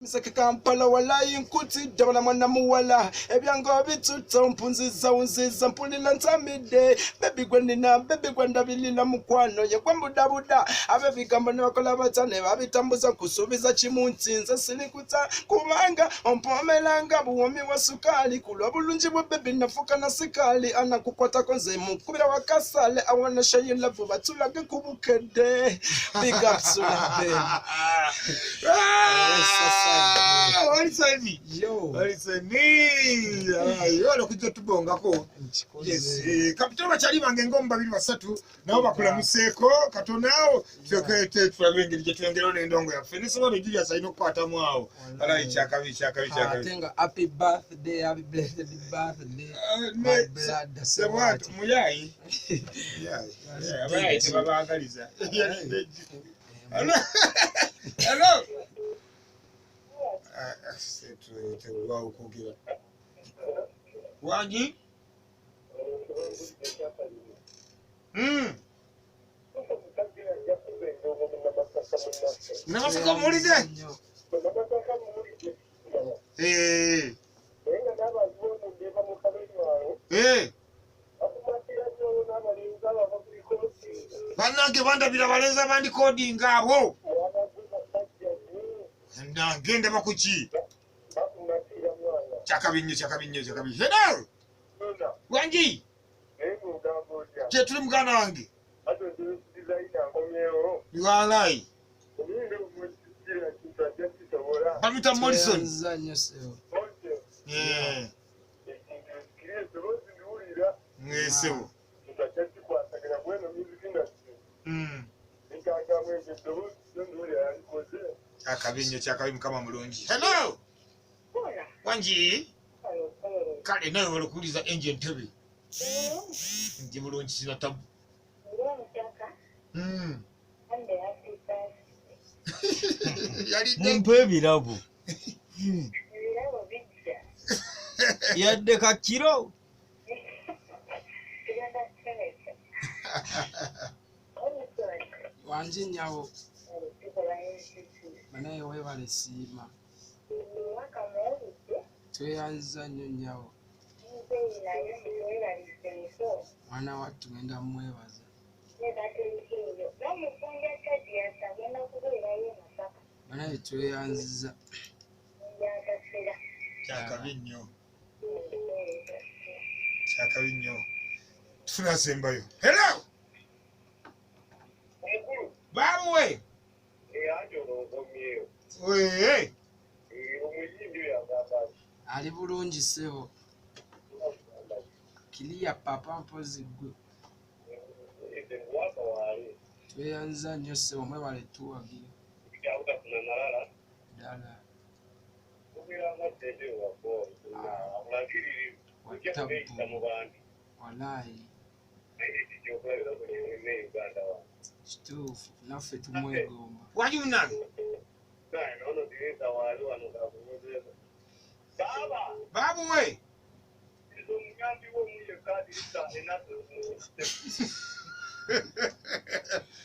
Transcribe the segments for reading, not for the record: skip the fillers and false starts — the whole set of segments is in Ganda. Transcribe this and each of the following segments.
Miseke Kampala walayi nkutidde bala mwana muwala ebyange obitutte ompunziza unziza mpulira ntamidde bebi gwe nina bebi gwe ndabilira mukwano ye gwe mbudabuda ab'ebigambo ne bakola batya ne babitambuza nkusuubiza kimu nti nze sirikuta kubanga ompomeranga buwoomi bwa sukaali ku lw'obulungi bwa bebi nafuuka na sikaali anakukwatako nze mukubira wakasale I wanna show you love batulage ku bukedde. Big up Suna Ben. Wali okujja tubongako. Kapitolo bakyali bange ng'omu babiri basatu nabo bakulamuseeko katono awo tulabe engeri gye twongerawo n'endongo yaffe nesobola Julius alina okukwatamu awo alayi kyakabi kyakabi kyakabi. Ate nga happy birthday, happy blessed birthday, my brother. Sebwatu muyayi abayayi tebabaagaliza. Hello. Hello. Okwogera wangi Namasaka omuwulidde? Bannange bandabira abalenzi abandikodinga abo. Ngenda bakuki? Kyakabi nnyo kyakabi nnyo kyakabi. Hello. Wangi. Kye tuli muganda wange. Walayi. Bamita Morrison. Mwesebo. Kyakabi nnyo kyakabi mukama mulungi. Hello. Wangi. Kale nawe wali enje entebe. Ndi bulungi sina tabu. Mumpe ebirabo. Yadde kakiro. Wangi nnyawo. Banaye weebale siima. Tweyanziza nnyo nnyawo. Mwana wattu ngenda mwebaza. Banaye tweyanziza. Kyakabi nnyo. Kyakabi nnyo. Tunasembayo. Hello. Babuwe. Ali bulungi ssebo. Kiriya papa mpozi ggwe. Tweyanziza nnyo ssebo mwebale tuwagira. Ddala. Walayi. Kituufu naffe tumwegomba. Wali munange? Babuwe.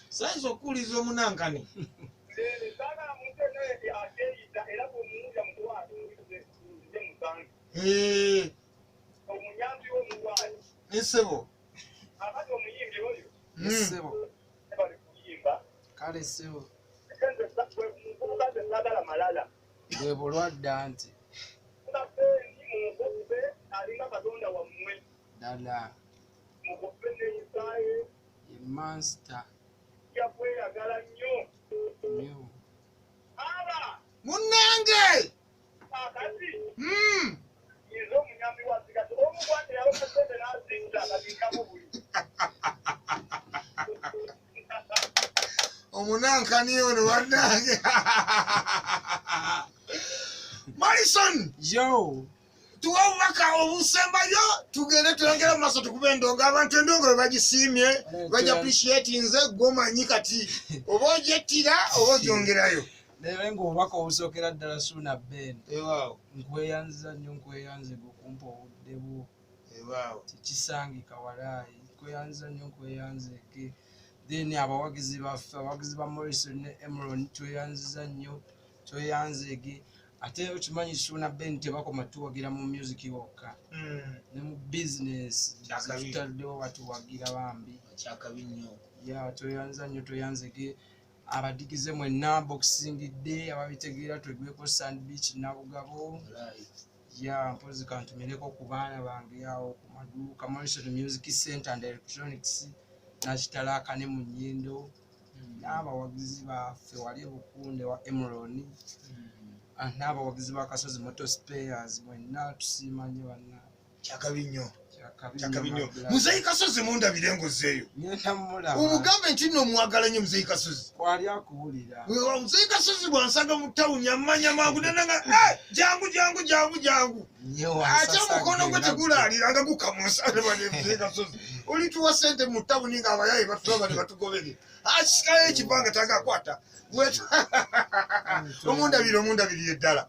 Sayinza okuwuliza omunankani. Ssebo. Ssebo. Kale ssebo. Bwe bulwadde anti. Ddala. Ye mansita. Nnyo. Munnange! Omunankani ono bannange. Morrison! Yo! Tuwe obubaka obusembayo tugende twongere mu maaso tukube endongo. Abantu endongo bwe bagisiimye bajja appreciate nze gw'omanyi kati oba ogyettira oba ogyongerayo. Naye ng'obubaka obusookera ddala Suuna Ben. Ewaawo. Nkweyanziza nnyo nkweyanze okumpa obudde bwo. Ewaawo. Tekisangika walaayi. Nkweyanziza nnyo nkweyanzeeke. Then abawagizi baffe abawagizi ba Morrison ne Emron tweyanziza nnyo tweyanzeege. Ate okimanyi Suuna Ben tebakoma tuwagira mu music wokka, ne mu bizinesi Kyakabi. tutaddewo batuwagira bambi. Kyakabi nnyo. Ya, toyanza nnyo, toyanzege abadigize mwenna boxingidde ababitegeera, twegweko Sand Beach Nabugabo. Walayi. Ya, mpozi kantumireko ku baana bange awo ku maduuka Morrison Music Center and Electronics, Nakitala ne mu Nnyindo, n'abawagizi baffe wali ebukunde wa Emron, n'abawagizi ba Kasozi Motor Spares mwenna tusiima nnyo banna. Kyakabi nnyo. Kyakabi. Kyakabi nnyo. My brother. Muzeyi Kasozi mundabire engozeeyo. Ngenda mulaba. Omugambe nti nno omwagala nnyo Muzeyi Kasozi. Kwali akuwulira. Weewa, Muzeyi Kasozi bwansanga mu tawuni amanya mangu nananga, "Eh, jangu jangu jangu jangu." Nnyo. Ate omukono gwe tegulaalira nga gukamunsale. Muzeyi Kasozi olituwa sente mu tawuni ng'abayaye batulaba ne batugobere, akisikayo ekibanga tagakwata. Omundabire, omundabirire ddala,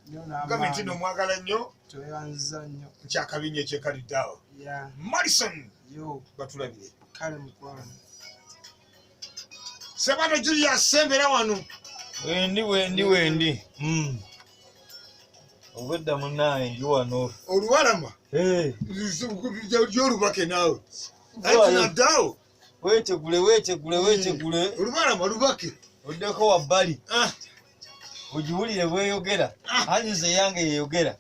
gambe nti nno omwagala nnyo. Toyanza nnyo. Kyakabi nnyo ekyekalidde awo. Ya. Marison. Yo. Batulabire. Kale mukwano. Sebato Julius, sembera wano. Wendi, wendi, wendi. Obwedda munnaye ndi wano. Olubalama Eh, lyolubake naawe. Waayo. Tunaddawo. Weetegule, weetegule, weetegule. Olubalama lubake. Oddeko wabbali. Ah. Ogiwulire bweyogera. Anyiza eyange yeyogera.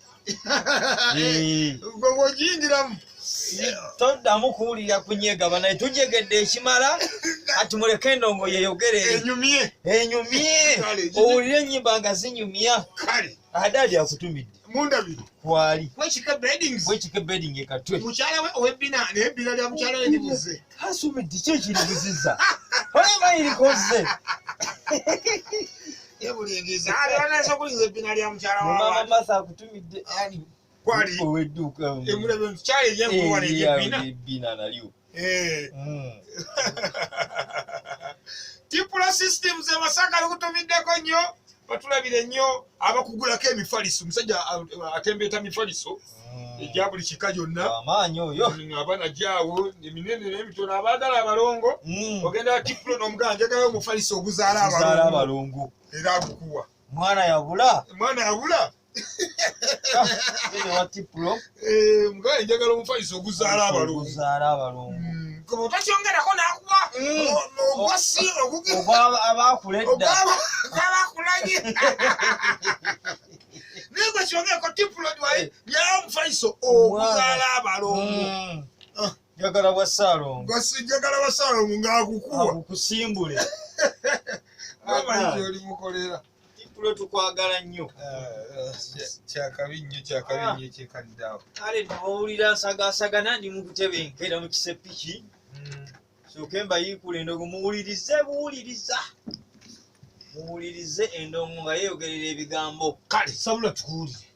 Eh. Gwe bwogiyingiramu. Toddamu kuwulira kunyegaba naye tujegedde ekimala, kati muleke endongo yeyogere. Enyumye. Enyumye. Kale, Owulire ennyimba nga zinyumya. Kale. Adaadi akutumidde. Mundabire. Kwali. Wekika Beddings. Wekika Bedding ekatwe. Mukyala we owebbina, naye ebbina lya mukyala we libuze. Asumidde ki ekiribuziza olaba irikoze. Yebulingiza alwanasa okulingiza ebbina lya mukyala Mama wabantu. Masa akutumidde. Kwali. Owedduuka. Emulabe mukyala eryenkuwala eryebbina. Ebbina nalyo. Eh. Tipula Systems e Masaka lukutumiddeko nnyo, batulabire nnyo abakugulako emifaliso. Omusajja atembeeta mifaliso egya buli kika gyonna. Amaanyi oyo. Abaana gyawo eminene n'emitono, abaagala abalongo, ogenda Tipulo n'omugamba njagalayo omufaliso oguzaala Zaala abalongo, abalongo. Era agukuwa. Mwana yabula. Mwana yabula. Gende wa Tipulo. Eh, omugambe njagala omufaliso oguzaala abalongo. Oguzaala abalongo. Kuba otakyongerako n'akuwa ogwa si Ogwa abaakula edda. Ogwabakulanye naye gwe kyongereko Tipulo lyawo omufaliso oguzaala abalongo. Ah. Njagala bwa Ssaalongo. Njagala basaalongo ng'agukuwa. Agukusimbule. Omanyi gyolimukolera. Tipulo tukwagala nnyo. Kyakabi nnyo, kyakabi nnyo ekyekalidde awo. Kale nowulira nsagaasagana ndi mu kutebenkera mu kisepiki, sooke mbayiikula endongo muwulirize buwuliriza, muwulirize endongo nga yeeyogerera ebigambo. Kale sabula tukuwulire.